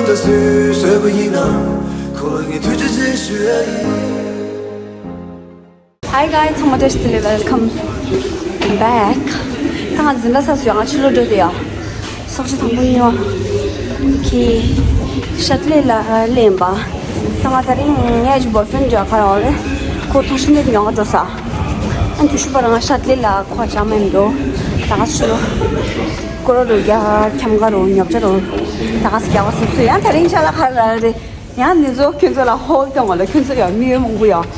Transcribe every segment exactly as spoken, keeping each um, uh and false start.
ད་སུས་བཟོས་པ་ཡིན་ན། ཁོ་ལ་ངས་ཐུགས་རྗེ་ཆེ་ཞུ་ཡ་ཡིན། Hi guys, ཚང་མ་བཀྲ་ཤིས་བདེ་ལེགས། Welcome back. ད་ང་འཛིན་གྲྭ་ཚར་སོང་ཡ། ང་ཕྱི་ལོགས་འགྲོ་དེ་ཡ། སོག་ཆུ་དང་པོ་ཉོ། ཁི། ཤར་ལྷོ་ལ་སླེབས་པ། ད་ང་དེ་རིང་ངའི་boyfriend ཡོད་ཁ་ར་རེད། ཁོ་ཐོག་ཤི་ནས་ཉོ་ག་འགྲོ་ས། ཨ་ནི་དུས་ཤུ་པ་ར་ང་ཤར་ལྷོ་ལ་ཁོ་ཅང་མེད་འགྲོ། ད་ག་ཕྱི་ལོགས། ཀོ་རོ་རུ་རྒྱ་ཁྱམ་ག་རུ་ཉོ་ཆ་རུ། ད་ག་སི་རྒྱ་ག་སི་སུ་ཡང་དེ་རིང་ཤར་ལྷོ་ཁ་ར་རེད། ཡང་འདི་ཚོ་ཁྱོད་ཚོ་ལ་ཧོལ་སྟོན་གོ་ལ། ཁྱོད་ཚོ་ཡང་མི་ཡོད་མང་པོ་ཡོད།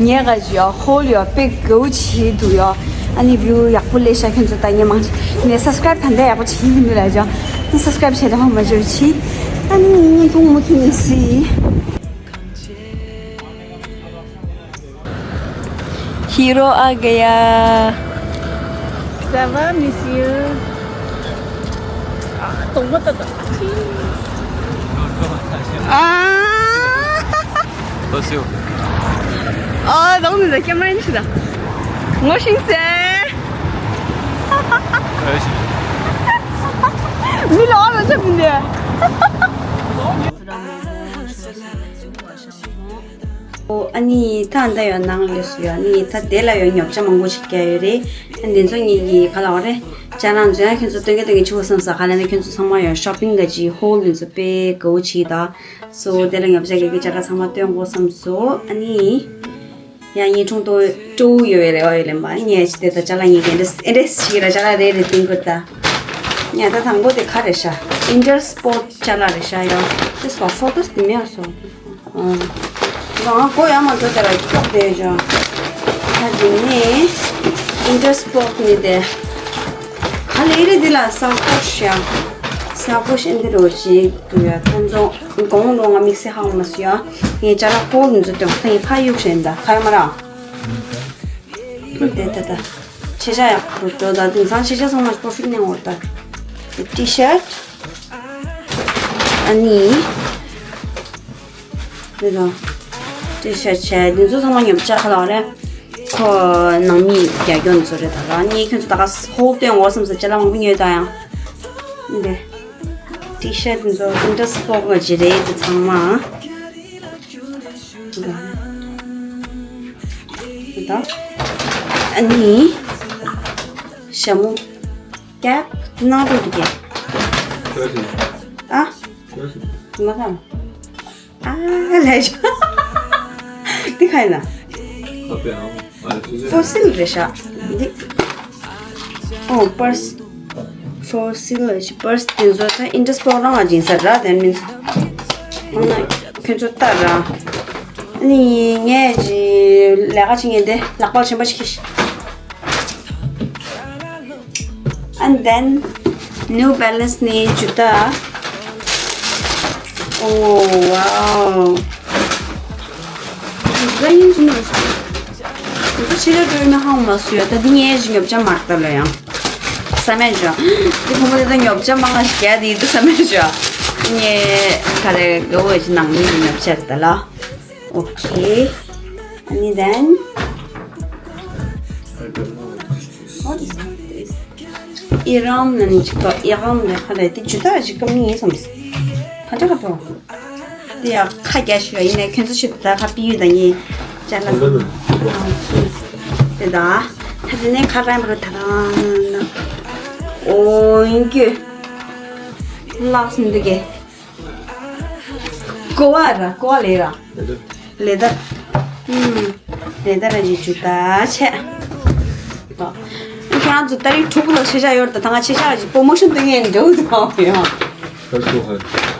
ཉེ་ག་ཅི་ཡོད་ཧོལ་ཡོད་དཔེ་དགའ་བོ་བྱེད་འདུག་ཡོད། ཨ་ནི་view ཡག་པོ་ལས་ཤག་ཁྱོད་ཚོ་ལྟ་ཉན་མང་ཆེ་ནས་subscribe ད་ལྟ་ཡག་པོ་བྱེད་ཀྱི་མི་ལ་ཅང་ནི་subscribe བྱེད་དང་མ་བྱེད་བྱེད། ཨ་ནི་ཐུང་མུ་ཐུང་ནི་སི། हीरो आ गया। Ça va, monsieur? ཨ། དོག་པ་ལྟ་ལྟ། ཨ། ལོ་སིའུ། ཨ། དོག་ནི་ད་ཀེམ་ར་ཡིན་ཤི་ད། ངོ་ཤིང་སེ། མི་ལ་ཨ་ལ་ཆ་མི་འདི། ཨོ། ཨ་ནི་ད་ལྟ་ཡོད་ནང་ལས་སུ་ཡོད། ཨ་ནི་ད་དེ་ལ་ཡོད་ཉོ་ཆ་མང་པོ་ཞིག་རྒྱག་ཡོད་རེད། ཨ་འདི་ཚོ་ངེད་ཀྱི་ག་ལ་བ་རེད། ཅ་ལག་འཛོལ་ཡ་ཁྱོད་ཚོ་སྟོན་གི་སྟོན་གི་ཆུ་བོ་བསམ་ས་ག་ལ་ནི་ཁྱོད་ཚོ་ཚང་མ་ཡོད། shopping ག་ཅི་ཧོལ་འདི་ཚོ་དཔེ་དགའ་བོ་བྱེད་ད། སོ་དེ་ལ་ཉོ་ཆ་རྒྱག་གི་ཅ་ལག་ཚང་མ་སྟོན་དགོས་བསམ་སོ། ཨ་ནི། ཡང་ཉིན་ཆུང་ཏོ་སྤྲོ་བོ་ཡོད་པའི་རེ་བ་ཡོད་ལེན་པ། ངས་ཅི་དེ་ད་ཅ་ལག་ཉིད་ཀྱི་ཨེ་འདྲས་ཨེ་འདྲས་ཞིག་ར་ཅ་ལག་རེ་རེ་བསྟན་དགོས་ད། ངས་ད་དང་པོ་དེ་ཁ་རེ་ཤ། Intersport ཅ་ལག་རེ་ཤ་ཡོད། དེ་སོ་ཕོ་ཏོས་དེ་མེད་སོ། ང་གོ་ཡ་མ་འགྲོ་དེ་ར་ཁྱོག་དེ་ཅོ། ད་དེ་ནས་Intersport ནི་དེ། ག་ལེ་རེ་འདི་ལ་ས་ཀོ་ཤ། ས་ཀོ་ཤ་འདི་རོ་ཞིག་ཏུ་ཡ་ཐོན་ཚོང་གོང་ལོ་ང་དམིགས་བསལ་ཧ་གོ་མ་སོང་ཡ། ངས་ཅ་ལག་ཧོལ་འདི་ཚོ་སྟོན་ཁ་ཡི་ཕ་ཡུག་ཤན་ད་ཁ་ཡ་མ་ར། དེ་ད་ད། ཆེ་ཆ་ཡག་པོ་འགྲོ་ད། དེང་སང་ཆེ་ཆ་ཚང་མ་པོ་ཕིག་ནས་འོར་ད། T-shirt། ཨ་ནི། དེ་དང་། T-shirt བྱས་འདི་ཚོ་ཚང་མ་ཉོ་ཆ་ཁ་ལ་རེད། ཁོ་ནང་མི་རྒྱ་སྐྱོང་ཚོ་རེད་ད་ར། ངས་ཁྱོད་ཚོ་ད་ག་ཧོལ་སྟོན་འོ་བསམ་ས་ཅ་ལག་མང་པོ་ཉོས་ད་ཡང་། འདི། T-shirt འདི་ཚོ་Intersport ག་ཅི་རེད་དེ་ཚང་མ། འདི་ད། ཨ་ནི། ཞྭ་མོ། cap ནང་དུ་འདུག་གས། ཨ། མ་ག་ཨ་ལས། འདི་ག་ཡིན་ན། Fossil རེད་ཤག་འདི། ཨོ་purse། Fossil ལ་ཞིག purse དེ་ཚོ་ད་Intersport རང་ལ་སྦྱིན་ས་ར་དེ་མིན། འོ་ན་ཁྱོད་ཚོ་ལྟ་ར། ཨ་ནི་ངས་ཀྱི་ལས་ཀ་བྱེད་ངེས་དེ་ལག་པ་ལ་ཞིམ་པ་ཞིག་ཁྱེར། And then New Balance ནི་ཇུ་ཏ། Oh wow. ཇུ་ཏ་ཡིན་ཅི་ནོ། ཇུ་ཏ་ཆེ་ཆ་འགྲོ་ཡོད་ན་ཧང་མ་སུ་ཡོད། ད་འདི་ངས་ཅི་ཉོབ་ཆ་མར་ལྟ་ལ་ཡང་། བསམ་མེད་ཇོ། འདི་ཁོང་པོ་དེ་ད་ཉོབ་ཆ་མང་ང་ཞིག་རྒྱག་དེ་ཡིན་འདུག་བསམ་མེད་ཇོ། ངས་ག་རེ་ག་བོ་ཅི་ནང་མི་ཉོབ་ཆ་ལྟ་ལ། Okay. And then, what is this? ཨི་རམ་ནི་ཅིག་ཏོ། ཨི་རམ་ནི་ཁ་ལས་དེ་ཇུ་ཏ་ཅིག་གམ་ནི་ཡིན་སམ། ཁ་ཅག་ཏོ། དེ་ཡ་ཁ་རྒྱ་ཞུ་ཡ་ཡིན་ནས་ཁྱོད་ཚོ་ཆུ་ད་ཁ་པི་ཡུ་ད་ངས་ཅ་ལག་དེ་ད། ད་དེ་ནས་ཁ་རན་པོ་ད་ད་ན། ཨོ་ཡིན་གྱི། ལགས་སུ་འདུག་གས། ཀོ་བ་ར་ཀོ་བ་ལེ་ར། ལེ་དར། ཨུམ། ལེ་དར་ར་ཇི་ཇུ་ཏ་ཆེ། ཁྱེད་རང་ཚོ་ཏ་རིག་དྲུག་ལ་ཆེ་ཆ་ཡོད་ད། ད་ང་ཆེ་ཆ་ཞིག་པོ་མོ་ཤོན་སྟོན་ངེས་འདྲ་བོ་འདུག་ཡང་།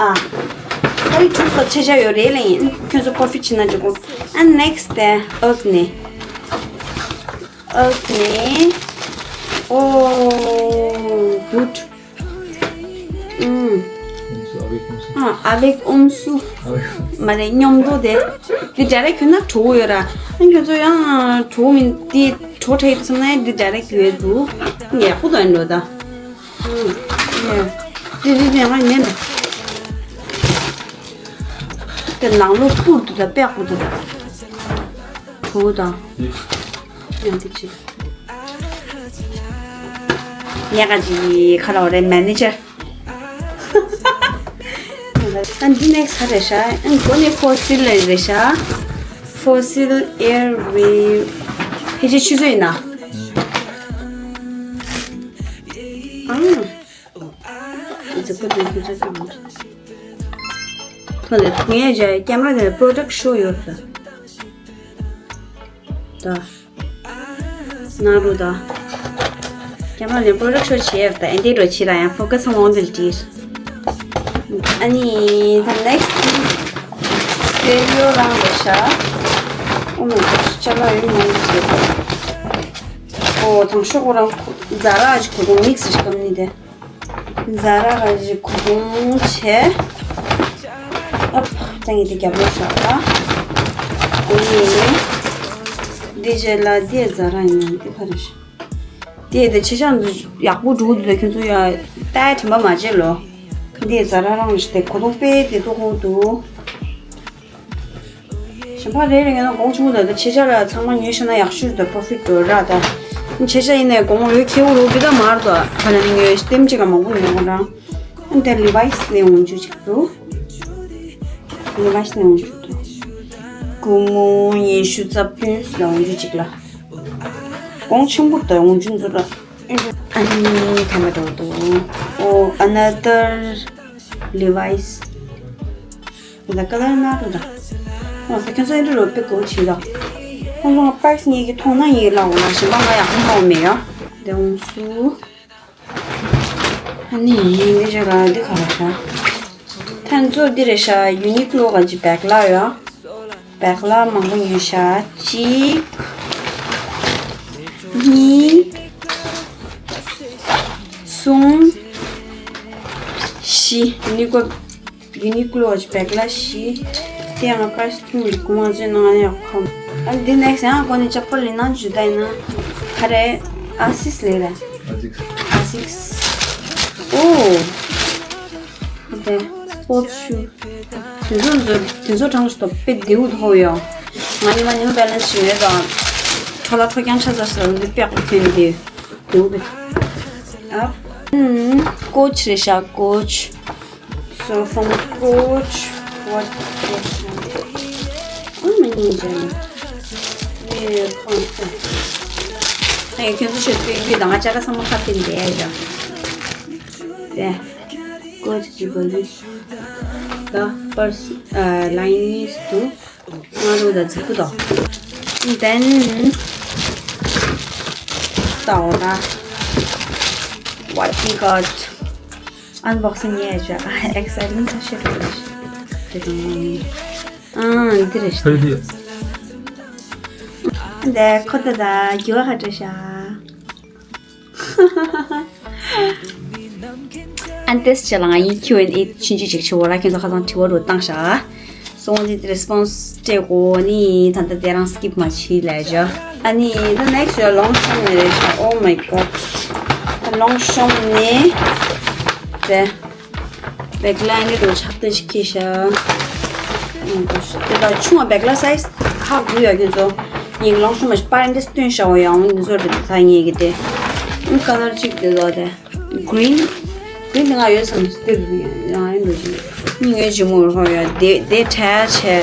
ཨ། ཏ་རིག་དྲུག་ལ་ཆེ་ཆ་ཡོད་རེད་ལེ་ཡིན། ཁྱོད་ཚོ་པོ་ཕི་ཆི་ན་འཇུག་གོ། And next day ཨོག་ནི། ཨོག་ནི། ཨོ། བུད། ཨུམ། ཨ། ཨ་ལེག་ཨུམ་སུ། མ་རེད་སྙོམ་དོ་དེ། འདི་འདྲ་རེ་གྱོན་ན་གྲོ་བོ་ཡོད་ར། ཨ་ཁྱོད་ཚོ་ཡང་གྲོ་བོ་མིན་འདི་གྲོ་ཁྲེ་ཡིན་སོང་ན་འདི་འདྲ་རེ་གྱོན་འདུག་ཡག་པོ་དང་འགྲོ་ད། ཨུམ། འདི་འདི་འདི་ང་མིན་ད། དེ་ནང་ལོགས་སྤུར་འདུག་ད་པེག་པོ་འདུག་ད། གྲོ་བོ་དང་། ཡང་འདི་ཅི། ཉེ་ག་ཅི་ཁ་ལོ་རེ་མེ་ནེ་ཇར། ཨ་འདི་next ག་རེད་ཤག་ཨ་མགོ་ནས་Fossil ལ་རེད་ཤག Fossil Air Wave ཕལ་ཆེར་ཆུ་ཚོད་ཡིན་ན། ཨང་། ཨ་ཙི་ཁོ་དེ་ཁོ་ཚོ་ཀྱང་། ཐོ་ལེ་ངས་ཀྱ་camera དེ་product show ཡོད་ས། ད། ན་རུ་ད། camera ནས་product show བྱས་ཡོད་ད་ཨེ་འདི་རོ་ཆི་ར་ཡང་focus on འོང་འདིར་ཏིར། ཨ་ནི་ད་next stereo རང་རེད་ཤག་ཨོ་མའི་གོཌ་ཅ་ལག་ཡོད་མང་པོ་ཅིག་ཨོ་དང་ཤོག་རང་Zara གི་གོ་དོང་mix ཞིག་སྐམ་ནི་དེ། Zara གི་གོ་དོང་བྱས། ཨ་ཙང་ངས་དེ་རྒྱབ་ལོག་བཞག་ཨ། ཨ་ནི། འདི་རྗེས་ལ་འདི་Zara ཡིན་ནམ་འདི་ག་རེ་ཞིག་དེ་དེ་ཆེ་ཆང་འདི་ཡག་པོ་འགྲོ་གི་འདུག་ཁྱོད་ཚོ་ཡ་ལྟ་དྲན་པ་མ་བརྗེད་ལོ། འདི་Zara རང་རེད་དེ་གོ་དོང་དཔེ་དེ་ཏོག་ཧོ་འདུག་གཞན་པ་རེ་རེ་ངས་ན་གོང་ཆུང་ད་ད་ཆེ་ཆ་ལ་ཚང་མ་ཉོས་ཤེ་ན་ཡག་ཤོས་ད་profit འགྲོ་ར་ད། ཆེ་ཆ་ཡིན་ནས་གོང་འོས་ཁེ་བོ་རོ་གི་ད་མར་ད་ཁ་ན་ནི་ངོས་ལྟེམ་ཅིག་ག་མང་པོ་ཉོས་གོ་རང་། འདི་Levi's ནས་འོང་རྒྱུ་ཅིག་འདུག Levi's ནས་འོང་རྒྱུ་འདུག་སྒོར་མོ་ཉི་ཤུ་རྩ་བདུན་ལ་འོང་རྒྱུ་ཅིག་ལ། གོང་ཆེན་པོ་དང་འོང་རྒྱུ་འདུག་ལ། ཨ་ནི་ཐ་མ་འགྲོ་འདུག་ཨོ་another Levi's། ད་ཀ་ལར་ན་རུ་ད། ཨོ་ད་ཁྱོད་ཚོ་འདི་རུ་པེ་གོ་ཆི་ད། ཁོང་ཚོ་price གཉིས་ཀྱི་མཐོང་ན་ཡིན་ལ་འོ་ན་ཞིམ་པ་ང་ཡག་པོ་མཐོང་མེད་ཡ། དེ་འོང་སུ། ཨ་ནི་ཡིན་འདི་ཞོ་ལ་འདི་ག་རེ་ཤག་ཐན་ཚོ་འདི་རེད་ཤག Uniqlo ག་ཅི་བེག་ལ་ཡོད། བེག་ལ་མང་པོ་ཉོས་ཤག་གཅིག་གཉིས། གསུམ། བཞི། Uniqlo Uniqlo ག་ཅི་བེག་ལ་བཞི། དེ་ཡང་price མཐོ་མི་གོང་བ་ཚོའི་ནང་ནས་ཡག་པོ། ཨ་འདི་next ཡང་ཁོ་ནི་ཅག་པོ་ལི་ནང་ཇུ་ད་ཡིན་ན། ག་རེ། Asics ལས་རེད། Asics ཨོ། དེ་sports shoe དེ་ཚོ་ཚོ་དེ་ཚོ་གྲངས་སུ་དཔེ་བདེ་བོ་ཐོག་ཡོད། ང་ཉི་མ་ཉི་མ་balance ཞིག་མེད་དང་། འཕྲོ་ལ་འཕྲོ་རྐྱང་ཆ་ཚ་ཟེར་འདི་དཔེ་ཡག་པོ་ཐོན་བདེ་བདེ་བོ་བདེ། ཨ། ཨུམ། Coach རེད་ཤག Coach So from Coach, what Coach? ཨ་མ་ཉིན་ཅན། ངས་ཁོང་ཚོ། ཨེ་ཁྱོད་ཚོ་ཤོད་པའི་རྒྱུ་དང་ང་ཅག་ག་ཚང་མ་ཁ་ཕྱེ་འདི་ཡ་ཡ། དེ། Coach ཀྱི་བོ་ལི། ད་པར་སི་ཨ་ལ་ཡིན་ནིས་དུ། ང་རུ་ད་ཛི་པུ་དང་། Then ལྟའོ་ད། What we got? Unboxing ཡས་བྱ། Exciting ཚ་ཤོས་རེད། དེ་དང་། ཨང་འདི་རེད། ཧེ་དེ། འདི་ཁོ་ད་ད་རྒྱུ་བ་ཧ་འདྲ་ཤག་ཨན་ཏེས་ཅེ་ལ་ང་ཡིན་Q and A ཆུང་ཆུང་ཅིག་ཆེ་བོ་ར་ཁྱེད་ཚོ་ཁ་སང་དྲི་བ་རུ་བཏང་ཤག་སོང་དེ་response སྤྲད་གོ་ནི་ད་ལྟ་དེ་རང་skip མ་བྱེད་ལས་བྱ། ཨ་ནི་ད་next ཡོད་Longchamp ནས་རེད་ཤག Oh my god. Longchamp ནས་དེ་བེག་ལ་ནི་རུ་ཆག་ཏེ་ཞིག་ཁྱེར་ཤག་དེ་ད་ཆུང་བ་བེག་ལ་size ཧ་གོ་ཡོད་ཁྱེད་ཚོ། ངས་Longchamp མ་པར་འདི་སྟོན་ཤག་འོ་ཡང་འདི་ཚོ་རེད་ད་ངས་གི་དེ་color གཅིག་དེ་ལོ་དེ། Green green དེ་ང་ཡོད་བསམ་སྟེ་རང་ཡིན་འགྲོ་གི། ངའི་ཇི་མོ་རོ་ཡ་དེ་དེ་ཁྲལ་ཆེ།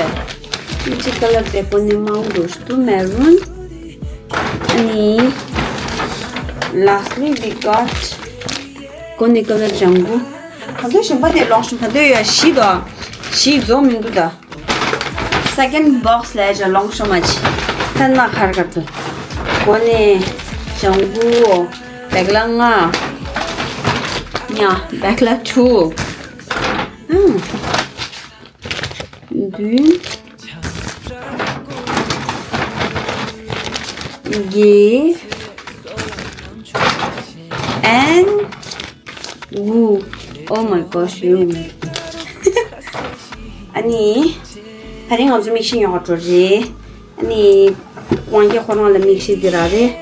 ཅི་color དེ་པོ་ནི་མང་འགྲོ་ཤི་ཏུ་maroon. ཨ་ནི་lastly we got གོ་ནི་color ལྗང་གུ། ད་དུང་གཞན་པ་དེ་Longchamp ད་དུང་ཡ་བཞི་དོ། བཞི་རྫོགས་མི་འདུག་ད། Second box ལས་ཀྱང་Longchamp མ་ཆེ། ཐ་ན་ཁར་ཁར་དུ། གོ་ནས་ཞང་གུའོ། བེག་ལ་ལྔ། ཉ། བེག་ལ་དྲུག་ཨང་། བདུན། བརྒྱད། and དགུ། Oh my gosh, you. ཨ་ནི། ད་རིང་ང་ཚོ་མིག་ཤེལ་ཉོ་ག་འགྲོ་རེད། ཨ་ནི། དབང་རྒྱལ་ཁོ་རང་ལ་མིག་ཤེལ་འདི་རག་རེད།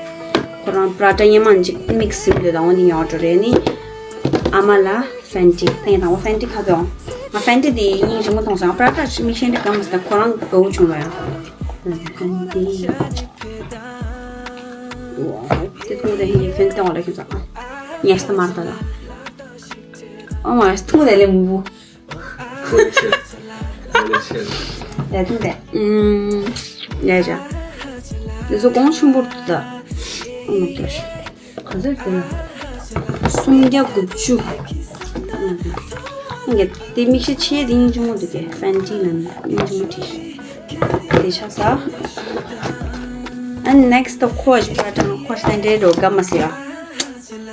ཁོ་རང་Prada སྔོན་མ་ཅིག་མིག་ཟིན་འདོད་དང་འོ་འདི་ཉོ་ག་འགྲོ་རེད་ནི། ཨ་མ་ལ་Fenty ད་ཡིན་དང་འོ་Fenty ཁ་དོག་ང་Fenty འདི་སྙིང་རྗེ་མོ་མཐོང་སོང་། Prada མིག་ཤེལ་འདི་དགའ་མ་སོང་། ཁོ་རང་དགའ་བོ་བྱུང་བ་ཡང་། Fenty དེ་ཐུང་དེ་ཧིན་Fenty འོ་ལ་ཁྱོད་ཚོ་ཉེས་སྟ་མར་ད་ལ། Oh my god ཐུང་དེ་ལས་མུ་བུ། ལས་ཆེ། ལས་ཆེ། ལས་ཐུང་དེ། ཨུམ། ལས་བྱ། དེ་ཚོ་གོང་ཆེན་པོར་འདུག་ད། ཨུམ། ག་ཚོད་དེ་ལ། སུམ་བརྒྱ་དགུ་བཅུ། ཨུམ། ངས་དེ་མིག་ཤེལ་ཆེ་དེ་སྙིང་རྗེ་མོ་འདུག་གས། ཧྥན་ཊི་ལ་ནི་སྙིང་རྗེ་མོ་བྲིས། དེ་ཆགས་ས། And next ཁོ་ཞིག་པར་དང་ཁོ་ཞིག་དེ་འདྲའི་འགྲོ་ག་མ་ཟེར་ཡ།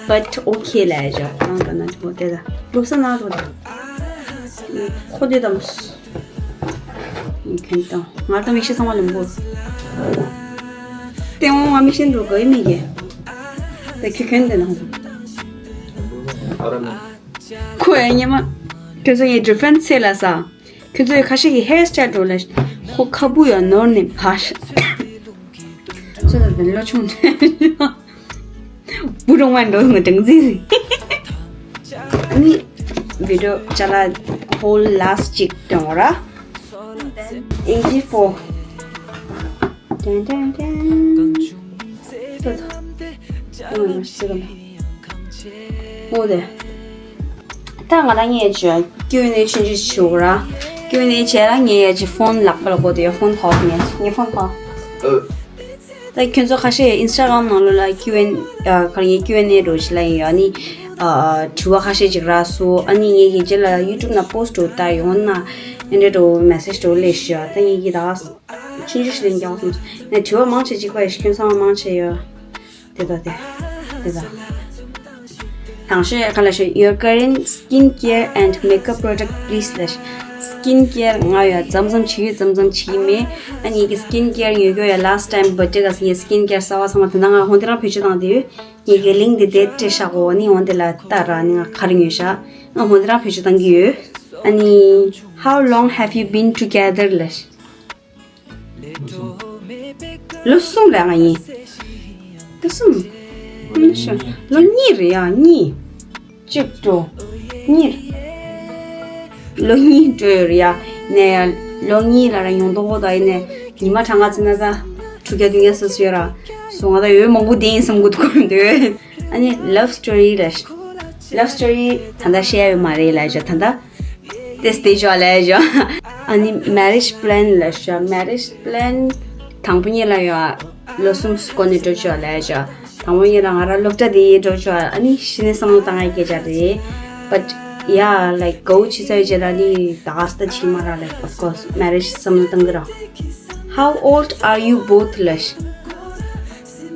But okay ལ་ཡ་ཁོ་རང་ག་ན་ཁོ་དེ་ད་ལུག་ས་ན་རོ་ད། ཁོ་དེ་དམ། ཁྱོད་དང་ང་དང་མིག་ཤེལ་ཚང་མ་ལེན་པོ། ལྟད་མོ་ང་མིག་ཤེལ་འགྲོ་ག་ཡི་མིག་གི། ད་ཁྱོད་ཁྱོད་དེ་ན། ཁོ་ཡ་ཉི་མ། ཁྱོད་ཚོ་ངའི་ཌི་ཕེན་སི་ལ་ས། ཁྱོད་ཚོའི་ཁ་ཤས་ཀྱི་ཧེར་སི་ཊལ་འགྲོ་ལ། ཁོ་ཁ་སྤུ་ཡང་ནོར་ནས་ཕར། ཚོད་ལ་བློ་ཆུང་། བུ་རོང་མ་འགྲོ་ནས་དྲང་ཚིག་ཨ་ནི་བི་ཌིའོ་ཅ་ལག་ཧོལ་ལ་སི་ཊིག་སྟོན་འོ་ར། ཨིན་ཇི་ཕོ། ཏན་ཏན་ཏན། ཚོད་ཚོད། ཨང་ཟེར་ག་ལ། འོ་དེ། ད་ང་རང་ངས་ཀྱི་ཀིའུ་ཨེན་ཨེ་ཆུང་ཆུང་ཞུ་ར། ཀིའུ་ཨེན་ཨེ་བྱས་ལ་ངས་ཡ་ཅི་ཕོན་ལག་པ་ལ་གོ་དེ་ཡ་ཕོན་ཐོག་ངས་ངས་ཕོན་ཐོག་ད་ཁྱོད་ཚོ་ཁ་ཤས་ཨིན་སི་ཊ་གྷ་རམ་ནང་ལོགས་ལ་ཀིའུ་ཨེན་ཨ་ག་རེ་ངས་ཀིའུ་ཨེན་ཨེ་འགྲོ་ཞིག་ལ་ཡིན་ཡ་ནི་ཨ་དྲི་བ་ཁ་ཤས་ཅིག་རག་སོ། ཨ་ནི་ངས་ཡི་རྗེས་ལ་ཡུ་ཊུབ་ནང་པོ་སི་ཊི་འགྲོ་ལྟ་ཡོང་ན་ཨེ་འདྲ་འགྲོ་མེ་སེ་ཇི་འགྲོ་ལས་ཞུ་ཡ། ད་ངས་ཡི་ད་ཆུང་ཆུང་ཞིག་ལ་རྒྱག་སོང་། ངས་དྲི་བ་མང་ཆེ་གཅིག་པ་ཡིན་ཤི་ཁྱོད་ཚང་མ་མང་ཆེ་ཡོད། དེ་ད་དེ། དེ་ད། དང་ཤོས་ག་ལ་ཤོད། Your current skin care and makeup product please ལ། སི་ཀིན་ཀེར་ང་ཡོད་ཙམ་ཙམ་བྱེད་ཡོད་ཙམ་ཙམ་བྱེད་ཀྱི་མེད། ཨ་ནི་གི་སི་ཀིན་ཀེར་ཉོ་རྒྱུ་ཡ་ལ་སི་ཊི་ཊེམ་བར་ཐི་ཌེ་ག་སི་ངས་སི་ཀིན་ཀེར་གསར་བ་ཚང་མ་དེ་ན་ང་ཧོན་དེ་རང་བེད་སྤྱོད་བཏང་དེ་ཡོད། ངས་གི་ལིང་ཀི་དེ་དེ་སྤྲད་ཤག་གོ་ཨ་ནི་ཧོན་དེ་ལ་ལྟ་ར་ནི་ང་ག་རེ་ཉོས་ཤག་ང་ཧོན་དེ་རང་བེད་སྤྱོད་བཏང་གི་ཡོད། ཨ་ནི། How long have you been together ལ། ལོ་གསུམ་རེད་ང་ཡིན། ལོ་གསུམ། ལོ་གསུམ། ལོ་གཉིས་རེད་ཡ་གཉིས། གཅིག་འགྲོ། གཉིས། ལོ་གཉིས་འགྲོ་ཡོད་རེད་ཡ། ནས་ཡ་ལོ་གཉིས་ལ་ར་ཡོང་དོ་ཧོ་ད་ཡིན་ནས་ཉི་མ་གྲངས་ཀ་ཚིག་ན་ད་དྲུག་བརྒྱ་བདུན་བརྒྱ་སོ་སོ་ཡོད་ར། སོ་ང་ད་ཡོད་མང་པོ་བསྡད་ཡིན་བསམ་གི་འདུག་གོ་འདོད། ཨ་ནི་ལབ་སི་ཊོ་རི་རེད། ལབ་སི་ཊོ་རི་ད་ལྟ་བཤད་ཡ་ཡོད་མ་རེད་ལ་ཡ་ད་ལྟ། དེ་སྟེ་ཅོ་ལས་ཅོ། ཨ་ནི་མེ་རེཇ་པི་ལན་ལ་ཤོ། མེ་རེཇ་པི་ལན་དང་པོ་ཉིད་ལ་ཡོ། ལོ་གསུམ་སྐོར་ནས་འགྲོ་ཅོ་ལས་ཅོ། དང་པོ་ཉིད་ལ་ང་རང་སློབ་གྲྭ་དེ་འགྲོ་ཅོ། ཨ་ནི་གཞི་ནས་བསམ་བློ་བཏང་ཡ་སྐད་ཆ་རེད། But yeah, like གའུ་ཆི་ཚ་ཡོད་ཅེ་ལ་ནི་ད་ག་སྟ་ཆི་མ་ར། Like of course marriage བསམ་བློ་བཏང་གི་ར། How old are you both ལ།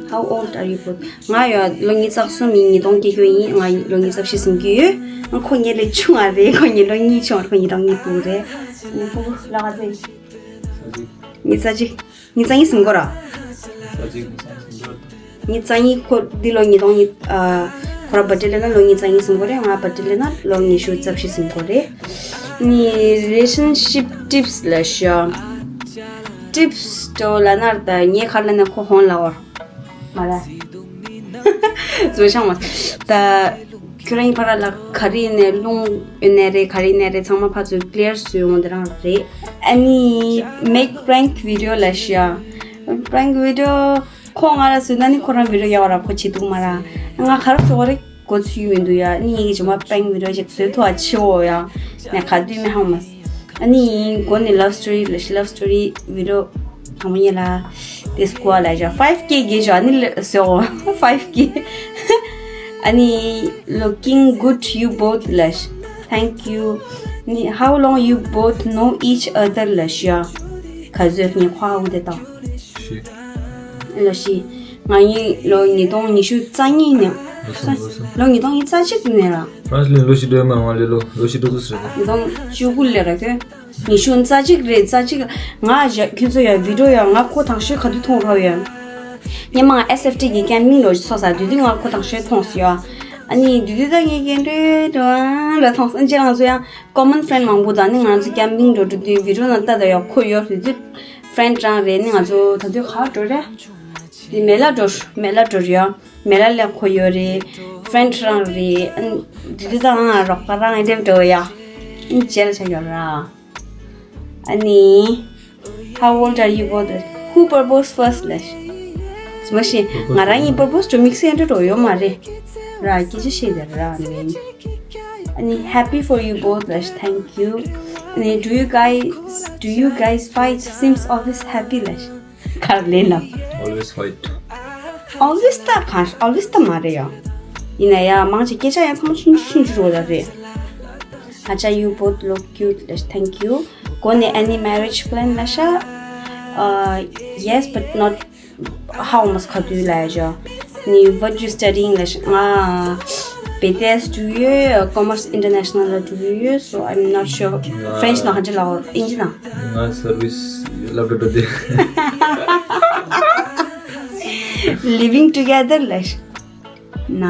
How old are you both? ང་ཡོད་ལོ་ཉི་ཤུ་རྩ་གསུམ་ཡིན། ཉིས་སྟོང་སྐྱེས་རྒྱུ་ཡིན། ང་ལོ་ཉི་ཤུ་རྩ་བཞི་ཟིན་གྱི་ཡོད། ང་ཁོ་ངའི་ལས་ཆུང་བ་རེད། ཁོ་ངའི་ལོ་གཉིས་ཆུང་བ་རེད། ཁོ་ཉིས་སྟོང་གཉིས་པོ་རེད། ཉིས་པོ་ལ་ང་ཚེ། ཉི་ཤུ་རྩ་གཅིག་ཉི་ཤུ་རྩ་གཉིས་ཟིན་གོ་ར། ཉི་ཤུ་རྩ་གཉིས་ཁོ་འདི་ལོ་ཉིས་སྟོང་ཉི་ཨ། ཁོ་ར་བར་ཐི་ཌེ་ལེན་ན་ལོ་ཉི་ཤུ་རྩ་གཉིས་ཟིན་གོ་རེད། ང་བར་ཐི་ཌེ་ལེན་ན་ལོ་ཉི་ཤུ་རྩ་བཞི་ཟིན་གོ་རེད། ནི་རི་ལེ་ཤན་ཤིབ་ཊིབ་སི་ལ་ཤོ། ཊིབ་སི་ཏོ་ལ་ནར་ད་ངས་ཁར་ལ་ནས་ཁོ་ཧོན་ལ་བར། མ་ལ། ཛོ་ཤང་མ། ད། ཁྱོད་རང་ཕ་ར་ལ་ག་རི་ནས་རླུང་ཡོད་ནས་རེད། ག་རི་ནས་རེད། ཚང་མ་ཕར་ཚུར་ཀི་ལི་ཡར་བཟོས་འོང་དེ་རང་རེད། ཨ་ནི་མེག་པྲེང་ཝི་ཌི་ཡོ་ལ་ཤ། པྲེང་ཝི་ཌི་ཡོ་ཁོ་ང་ལ་བཟོས་ན་ནི་ཁོ་རང་ཝི་ཌི་ཡོ་ཡག་ར་ཁོ་བྱེད་འདུག་མ་ར། ང་ག་ར་བཟོ་བ་རེད། གོ་ཚུལ་མི་འདུག་ཡ། ནི་ངེད་ཀྱི་ཇོ་མ་པྲེང་ཝི་ཌི་ཡོ་ཅིག་བཟོས་ཐུབ་པ་ཆེ་བོ་ཡ། ནས་ག་དུས་མི་ཧང་མ། ཨ་ནི་མགོ་ནས་ལབ་སི་ཊོ་རི་ལབ་ཤི་ལབ་སི་ཊོ་རི་ཝི་ཌི་ཡོ་དང་པོ་ཉིད་ལ་དེ་སྐོར་ལ་ཞོ་ཕའིབ་ཀེ་དགེ་ཞོ། ཨ་ནི་ལ་སོ་ཕའིབ་ཀེ། ཨ་ནི་looking good you both ལ་ཤི། Thank you. ནི་how long you both know each other ལ་ཤི་ཡ། ག་ཚོད་ངས་ཁོ་ཨ་འུ་དེ་དང་། ཤི། ལོ་ཤི། ང་གཉིས་ལོ་ཉིས་སྟོང་ཉི་ཤུ་རྩ་གཉིས་ནས། ལོ་གསུམ་ལོ་གསུམ། ལོ་ཉིས་སྟོང་ཉི་ཤུ་རྩ་གཅིག་ནས་ར། ཧྥ་རན་སི་ལ་ལོ་ཤི་འདྲ་མ་ང་ལས་ལོ་ལོ་ཤི་འདྲ་ཚོ་ཟེར་གོ། ཉིས་སྟོང་བཅུ་དགུ་ལས་ར་ཁྱོད། ཉི་ཤུ་རྩ་གཅིག་རེད་རྩ་གཅིག་ང་ཞག་ཁྱོད་ཚོ་ཡ་བི་ཌི་ཡོ་ཡ་ང་ཁོ་དང་ཤོས་ག་དུས་མཐོང་རོགས་ཡོད། སྙེ་མ་ང་ཨེས་ཨེཕ་ཊི་གི་ཀེམ་པིང་ལོ་ཚོ་ས་དུས་དུས་ང་ཁོ་དང་ཤོས་མཐོང་སི་ཡོ། ཨ་ནི་དུས་དུས་ད་ངས་ཀེན་ཏྲེ་ཏྲ་ལ་མཐོང་སི་ཨ་ཅེ་ང་ཚོ་ཡ་ཀོ་མན་ཕྲེན་མང་པོ་དང་ནི་ང་ཚོ་ཀེམ་པིང་འགྲོ་དུས་དུས་བི་ཌི་ཡོ་ནང་ལྟ་ད་ཡ་ཁོ་ཡོད་དུས་དུས་ཕྲེན་རང་རེད། ནི་ང་ཚོ་ད་དུས་ག་འགྲོ་རེད། དེ་མེ་ལ་འགྲོ་མེ་ལ་འགྲོ་རེད་ཡ། མེ་ལ་ལས་ཁོ་ཡོད་རེད། ཕྲེན་རང་རེད། ཨ་ནི་དུས་དུས་ད་ང་རོགས་པ་རང་ཨེ་འདེབས་འགྲོ་ཡ། ཨ་ནི་ཅེལ་ཆ་ཡོད་ར། ཨ་ནི། How old are you both? Who proposed first ལ་ཤི། མ་ཤི། ང་རང་ཡིན་པར་པོ་སི་ཊི་དམིགས་བསལ་འདྲ་འགྲོ་ཡོད་མ་རེད། ར་སྐད་ཆ་བཤད་དེ་ར་ནི། ཨ་ནི། Happy for you both ལ་ཤི། Thank you. ནས། Do you guys, do you guys fight? Seems always happy ལ། གར་ལེན་ལ། Always fight. Always ད་གང་always ད་མ་རེད་ཡ། ཡིན་ན་ཡ་མང་ཆེ་སྐད་ཆ་ཡང་ཚང་མ་ཆུང་ཆུང་ཆུང་ཆུང་རོ་ལ་རེད། ཨ་ཅག you both look cute ལ། Thank you. གོ་ནས་any marriage plan ལ་ཤ། Uh, yes, but not how much ཁ་དུས་ལ་ཡ་ཇོ། ནི་what you studying ལ་ཤ། ང་བེ་ཏེས་འགྲོ་ཡོད། Commerce International ལ་འགྲོ་ཡོད། So I'm not sure. French ལ་གང་ཅི་ལ་ཨིན་ཇི་ན། ང་service ལབ་འགྲོ་འདི། Living together ལ་ཤ། ན།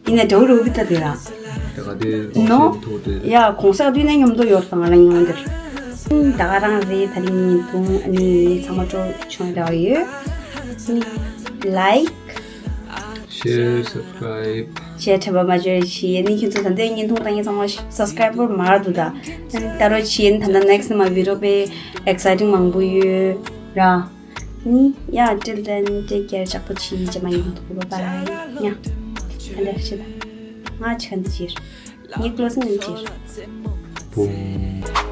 ཡིན་ན་འདྲ་བོ་རུ་བི་ད་དེ་ར། ད་ག་དེ་ནོ། ཐོག་དེ། ཡ་གོང་ས་དུས་ནས་མཉམ་དུ་ཡོད་དང་ང་རང་ཉིད་དེར། ད་ག་རང་རེད། ད་རིང་ཉིན་ཐུང་ཨ་ནི་ཚང་མ་སྤྲོ་ཆུང་འདྲ་བ་ཡོད། Like, share, subscribe བྱས་འཕྲད་པ་མ་བརྗེད་རེ་བྱེད། ནི་ཁྱེད་ཚོ་ད་ལྟའི་བརྙན་ཐུང་ལྟ་མཁན་ཚང་མ་subscriber མར་འདུག་ད། ད་རོ་བྱེད། ད་ལྟ་next ནི་མ་video དཔེ་exciting མང་པོ་ཡོད་ར། ནི་ཡ། Till then, take care. ཅག་པོ་ཆི་ཅེ་མ་ཡིན་འདུག bye bye. ཡ། ཨ་ལེ་ཤི་ད། ང་ཆ་འདི་ཅིར། ངའི་closing འདི་ཅིར། བུམ།